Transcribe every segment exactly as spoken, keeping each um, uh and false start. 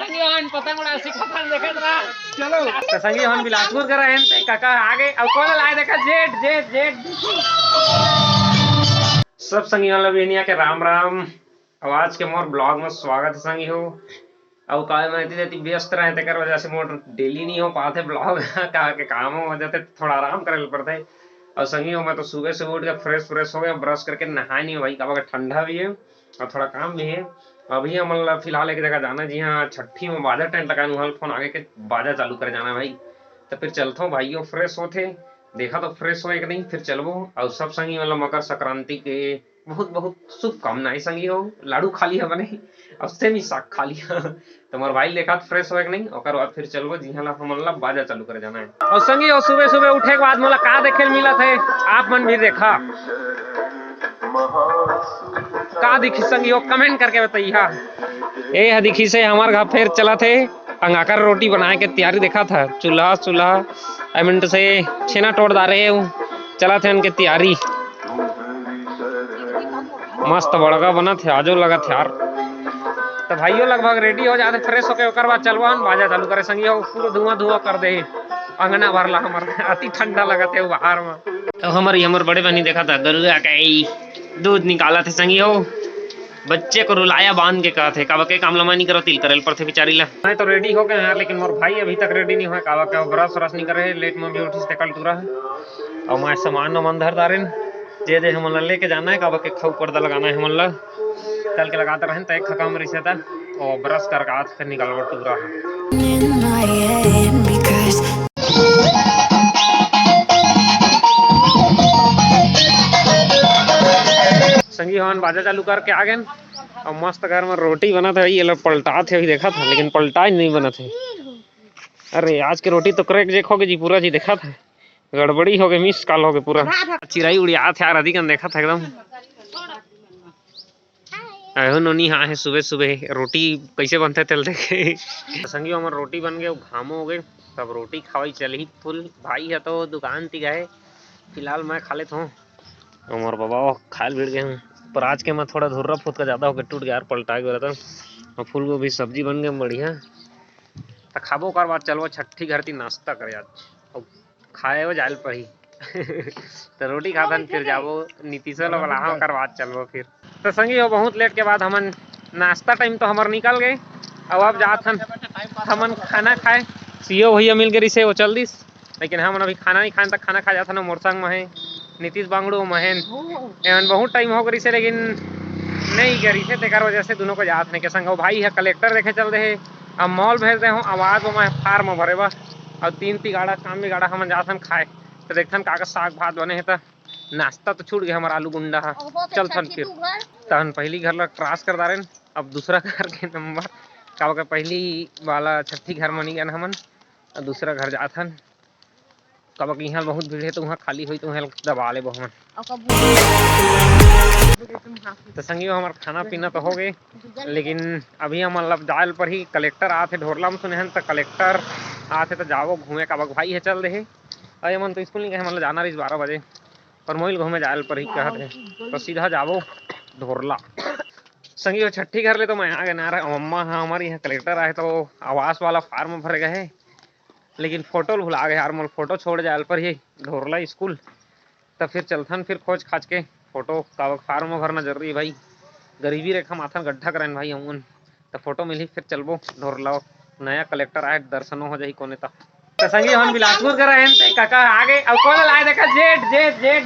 संगी हो, पतंग उड़ा सीखत हन, देखत रहा। चलो। त संगी हो, बिलासपुर के रहेन ते काका आगे, अउ कोन लाए देखा, जेठ, जेठ, जेठ। सब संगी हो, बिहनिया के राम राम। अउ आज के मोर vlog में स्वागत हे संगी हो। अउ काहे मैं इतनी, इतनी व्यस्त रहे, तेकर वजह से मोर daily नहीं हो पाते vlog, का के काम हो वजह से थोड़ा आराम करे ल पड़ते। अउ संगी हो, मैं तो सुबह, सुबह उठ के fresh, fresh हो गया, brush करके नहाए नहीं हो भाई, काबर के ठंडा भी है अउ थोड़ा काम भी है। अभी हमन ला फिलहाल एक जगह जाना, जी हाँ, छट्ठी में बाजा tent लगाए, उहाँ फोन आगे के बाजा चालू करे जाना है भाई। तो फिर चलथो भाइयों, fresh होथे, देखा तो fresh होए कि नहीं, फिर चलबो। अउ सब संगी मन ला मकर संक्रांति के बहुत बहुत शुभकामनाएं संगी हो। लाडू खा लिया बने, अउ सेमी साग खा लिया। तो मोर भाई देखा fresh होए कि नहीं, ओकर बाद फिर चलबो, जिहाँ ला हमन ला बाजा चालू करे जाना है। अउ संगी हो, सुबह सुबह उठे के बाद मोला का देखे ल मिलत है, आप मन भी देखा। का दिखी संगी हो, comment करके बताइहा। ए ह दिखी से हमर घर फेर चलत हे, अंगाकर रोटी बनाए के तैयारी देखत ह, चूल्हा चूल्हा एमन से छेना टोड़ डारे हे, चलत हे उनके तैयारी। मस्त बड़का बनत हे, आजो लगत हे यार। तो भाइयों लगभग ready हो जाते, fresh होके ओकर बाद चलबो हन बाजा चालू करे संगी हो, पूरा धुआं धुआं कर दे अंगना भर ला हमर, अति ठंडा लगत हे बाहर में। तो हमर, हमर बड़े बहनी देखा था गरुआ के दूध निकालत हे संगी हो, बच्चे को रुलाया बांध के कहत हे, काबर के काम लमा नहीं करो, तिल करल पड़थे बेचारी ला। मैं तो ready हो गए यार, लेकिन मोर भाई अभी तक ready नहीं हुआ, काबर के brush व्रश नहीं करे, late में भी उठिस ते कल टूरा है। और मैं सामान वामान धर डारेन, जे जे हमन ला लेके जाना है, काबर के खऊ पर्दा लगाना है हमन ला, कल के लगाते रहन, तो एक खकाम रिसे था, और brush कर का आज फिर निकालबो टूरा है। संगी हो, हमन बाजा चालू करके आ गए। अब मस्त घर में रोटी बनत हे, ये लोग पलटात हे, अभी देखा था, लेकिन पलटा ही नहीं बनत हे। अरे, आज के रोटी तो crack jack हो गए जी, पूरा जी देखा था, गड़बड़ी हो गए, miss call हो गए पूरा। चिरई उड़ियात हे यार, अधिकन देखा था एकदम। अहो नोनी, हाँ है, सुबह सुबह रोटी कैसे बनते तेल देखे। संगी, हमर रोटी बन गए, घामो हो गए, तब रोटी खावाई चलही full। भाई है तो दुकान ती गए, फिलहाल मैं खा लेता हूँ। हमर बाबा खाए ल भिड़ गए हूँ, पर आज के मैं थोड़ा धुर्रा फुतका ज्यादा होके टूट गया यार, पलटा गया था। और फूल गोभी सब्जी बन गए बढ़िया, त खाबो ओकर बाद चलबो छट्ठी घर ती नाश्ता करे आज। और खाए हो जाए ल पड़ी। तो रोटी खाथन, फिर जाबो नीतीशो ला बोला, हाँ, ओकर बाद चलबो फिर। तो संगी हो, बहुत late के बाद हमन, नाश्ता time तो हमर निकल गए, और अब जात हन हमन खाना खाए। सीओ भैया मिल गए रिसे, वो चल दिस, लेकिन हमन अभी खाना नहीं खाएन, तक खाना खा जात हन। मोर संग में है नीतीश बांगड़ू, महेन, एमन बहुत time हो गए रिसे, लेकिन नहीं गए रिसे, तेकर वजह से दोनों को जात नहीं के संग। वो भाई है collector देखे चल दे है, अब mall भेज दे हो, आवाज वो मैं फार्म भरे बा, और तीन ती गाड़ा, काम भी गाड़ा, हमन जात हन खाए, तो देखथन का का साग भात बने है, तो नाश्ता तो छूट गया हमारा आलू गुंडा हा। चलथन फिर। तहन पहली घर ला cross कर डारेन, अब दूसरा घर के number, काबर के पहली वाला छट्ठी घर मनी गन हमन, अब दूसरा घर जाथन। काबर के इहाँ बहुत भीड़ है, तो उहाँ खाली होई, तो उहाँ दबा लेबो हमन। तो संगी हो, हमार खाना पीना तो हो गए, लेकिन अभी हमन ला जाए ल पड़ही। Collector आथे ढोरला में, सुने हन, तो collector आथे, तो जाबो घूमे, काबर के भाई है चल दे है। अरे, मन तो स्कूल नहीं गए, हमन ला जाना रहिस बारह बजे, पर मोइल घूमे जाए ल पड़ही कहत हे, तो सीधा जाबो ढोरला। संगी हो, छट्ठी घर ले तो मैं आ गए ना रे, मम्मा, हाँ, हमारे यहाँ collector आए तो आवास वाला form भरे गए हे, लेकिन photo ल भुला गए यार, मोल photo छोड़ जाए ल पड़ही ढोरला स्कूल। तब फिर चलथन, फिर खोज खाज के photo, काबर form भरना जरूरी है भाई, गरीबी रेखा माथन गड्ढा करन भाई हमन। त photo मिलही, फिर चलबो ढोरला। नया collector आए, दर्शनो हो जाही कोने त। त संगी, हमन बिलासपुर के रहेन, ते काका आगे, अउ कोन लाए, देखा, जेठ, जेठ, जेठ।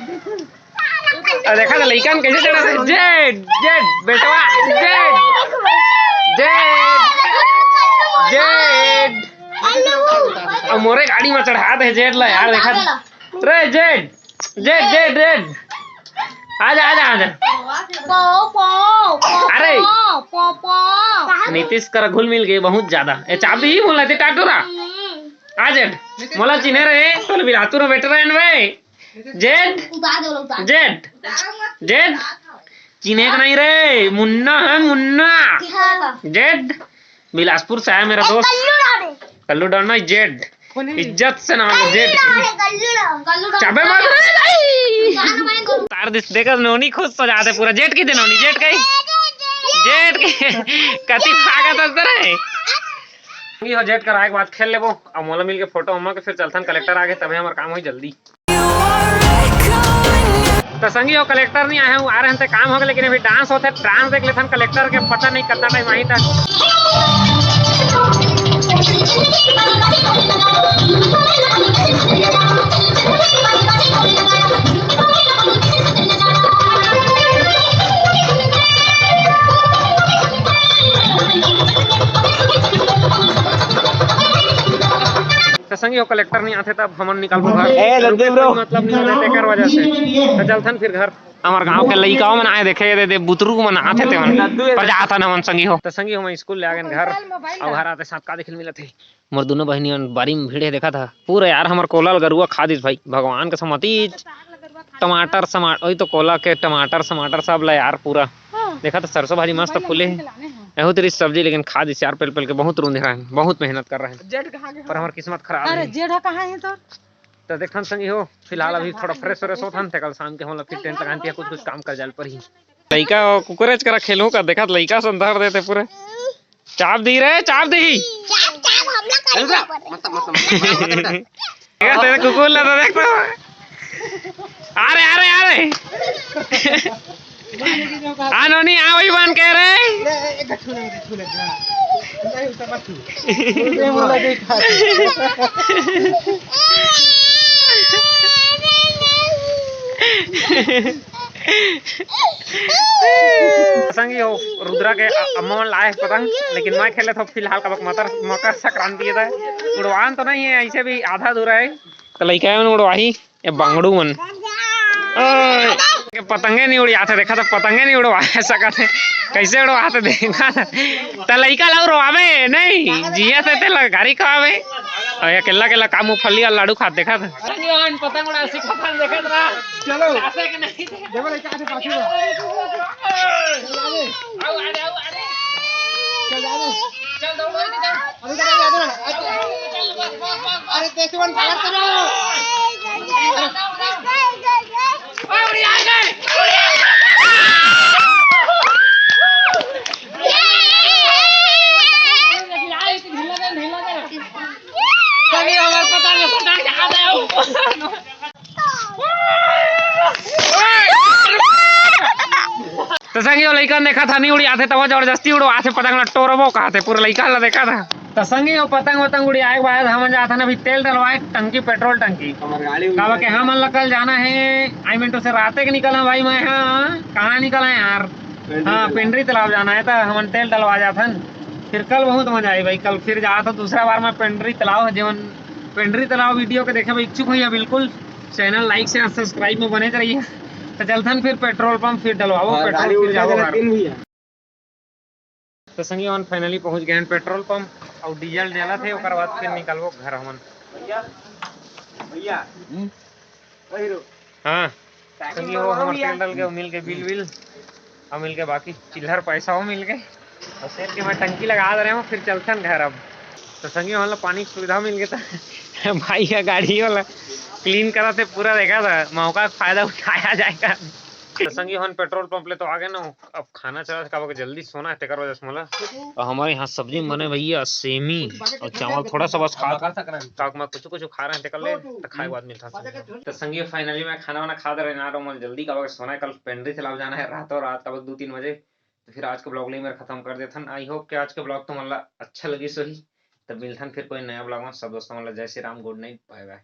अउ देखा त लइकन कैसे चढ़ा थे, जेठ, जेठ, बेटवा, जेठ, जेठ, जेठ। अउ मोरे गाड़ी में चढ़ा दे जेठ ला यार, देखा। रे जेठ, जेठ, जेठ, जेठ। आजा, आजा, आजा। पो, पो, पो, अरे। पो, पो, पो। नीतीश कर घुल मिल गए बहुत ज्यादा। ए, चाबी ही मोला दे टाटोरा। हम्म। आ जेठ। मोला चिन्हे रहे, तोल बिलातुर में बैठ रहे हैं भाई। जेठ। उतार दे, उतार। जेठ। जेठ। चिन्हे का नहीं रे, मुन्ना है, मुन्ना। हाँ। जेठ। बिलासपुर से आया मेरा दोस्त। कल्लू डॉन है। कल्लू डॉन नहीं, जेड। इज्जत से नाम है, जेड। कल्लू डॉन। चाबे मार रहे हैं। तार दिस, देखा, नोनी खुश हो जाते पूरा। जेड की दे नोनी, जेड कही। जेड की। कति भागत है तेरे। संगी हो, जेठ कर आए के बाद खेल लेबो, अब मोला मिल के फोटो हमा के फिर चलथन, कलेक्टर आगे तभे हमर काम होई जल्दी। त संगी हो, कलेक्टर नहीं आए हैं, आ रहे हैं, ते काम हो गए, लेकिन अभी डांस होते, डांस देख लेथन कलेक्टर के, पता नहीं कितना टाइम आई था। त संगी हो, कलेक्टर नहीं आथे तब हमन निकलबो घर। ए, लद्दे ब्रो। कोई मतलब नहीं होता तेकर वजह से। त चलथन फिर घर। हमर गांव के लइका मन आए देखे, दे, दे बुतरू मन आथे ते मन। पर जाथन हमन संगी हो। त संगी हो, मैं स्कूल ले आ गेन घर। अब घर आते साथ का देखे मिलत हे? मोर दोनों बहिनी मन बारी में भीड़ हे, देखा था पूरा यार, हमर कोला ल गरुआ खा दिस भाई, भगवान कसम अति टमाटर समाटर, वही तो कोला के टमाटर समाटर सब ला यार पूरा। हाँ। देखा था सरसों भाजी मस्त फूले हे। एहू तेरी सब्जी लेकिन खा दिस यार, पेल पेल के बहुत रूंधे रहे, बहुत मेहनत कर रहे हैं। जेठ कहाँ गए? पर हमर किस्मत खराब अरे, हे। जेठ कहाँ है तोर? तो देखथन संगी हो, फिलहाल अभी थोड़ा फ्रेश व्रेश होथन, ते कल शाम के हमला फिर टेंट लगान दिया, कुछ कुछ काम कर जाल पर ही। लइका कुकुरेच करा खेलहूं का, देखत लइका संधर देते पूरे। चाप दी रे, चाप दी। चाप, चाप, हम लोग करना पड़ेगा। मत, मत, मत, मत, मत, मत। देखा तेरे कुकुर ला तो देख तो। अरे, अरे, अरे। आ नोनी, आ वही बन के रे। संगी हो, रुद्रा के अ-, अम्मा मन लाए हे पतंग, लेकिन मैं खेले तो फिलहाल का मकर, मकर संक्रांति है, उड़वान तो नहीं है, ऐसे भी आधा अधूरा है, तो लइका मन उड़वाही, ये बांगड़ू मन। ओए, के पतंगे नहीं उड़ियाथे, देखा तो पतंगे नहीं उड़वा सकत हे, कैसे उड़वाथे देखा तो। त लइका ला उड़वावे नहीं, जिया से ते ला गारी खावे। और ये अकेला अकेला का मूंगफली और लाडू खात देखा था। पतंग उड़ा सिखा था, देखा था। चलो। आसे के नहीं। देखो लइका आथे पाछू। आओ, अरे, आओ, अरे। चल, जा रे। चल, दौड़ो, इधर जाओ। अरे, इधर आ, इधर आ। अरे, देसी वन भागत करो। त संगी हो, लइका देखा था, नहीं उड़ियाथे, तब जबरदस्ती उड़वाथे, पतंग ला टोरबो कहाथे, पूरा लइका ला देखा था। त संगी हो, पतंग वतंग उड़ियाए के बाद हमन जाथन अभी तेल डलवाए टंकी, पेट्रोल टंकी। हमर गाड़ी काबर के हमन ला कल जाना है, I mean to say, राते के निकला भाई मैं, हाँ, कहाँ निकला यार? पेंड्री हाँ, तालाब। पेंड्री तालाब जाना है, त हमन तेल डलवा जाथन। फिर कल बहुत मजा आई भाई, कल फिर जाथन दूसरा बार मैं पेंड्री तालाब, जेवन पेंड्री तालाब वीडियो के देखे बर इच्छुक होइहा, बिल्कुल channel like, share, subscribe में बने रहिहा। त चलथन फिर पेट्रोल पंप, फिर डलवाबो हाँ, पेट्रोल, गाड़ी फिर उल्टा जाबो चला घर। दिन भी है। त संगी मन finally पहुंच गए हैं पेट्रोल पंप, और डीजल डलत हे, ओकर बाद फिर निकलबो घर हमन। भैया, भैया। हम्म? हाँ। संगी हो, हमर तेल डल के मिल के बिल विल, और मिल के बाकी चिल्लर पैसा हो मिल के, और सेठ के मैं टंकी लगा दे रहे हूँ, फिर चलथन घर अब। त संगी हो, हमला पानी के सुविधा मिल गया था। भाई का गाड़ी वाला clean करा थे पूरा, देखा था, मौका का फायदा उठाया जाएगा। त संगी हो, पेट्रोल पंप ले तो आ गए ना, अब खाना चला था, काबर के जल्दी सोना है, तेकर वजह से मोला। और हमारे यहाँ सब्जी में बने भैया सेमी और चावल, थोड़ा सा बस खा, काबर के मैं कुछ कुछ खा रहे हैं, तेकर ले, त खाए के बाद मिलता है। त संगी, finally मैं खाना वाना खा दे रहे ना, तो मोला जल्दी, काबर के सोना है, कल पेंड्री तालाब जाना है रातों रात, काबर के दो तीन बजे। तो फिर आज का ब्लॉग ले मेरा खत्म कर देथन। I hope कि आज का ब्लॉग तुमन ला अच्छा लगिस होही। तब मिलथन फिर कोई नया ब्लॉग में। सब दोस्तों मन ला जय Shri Ram, good night, bye bye।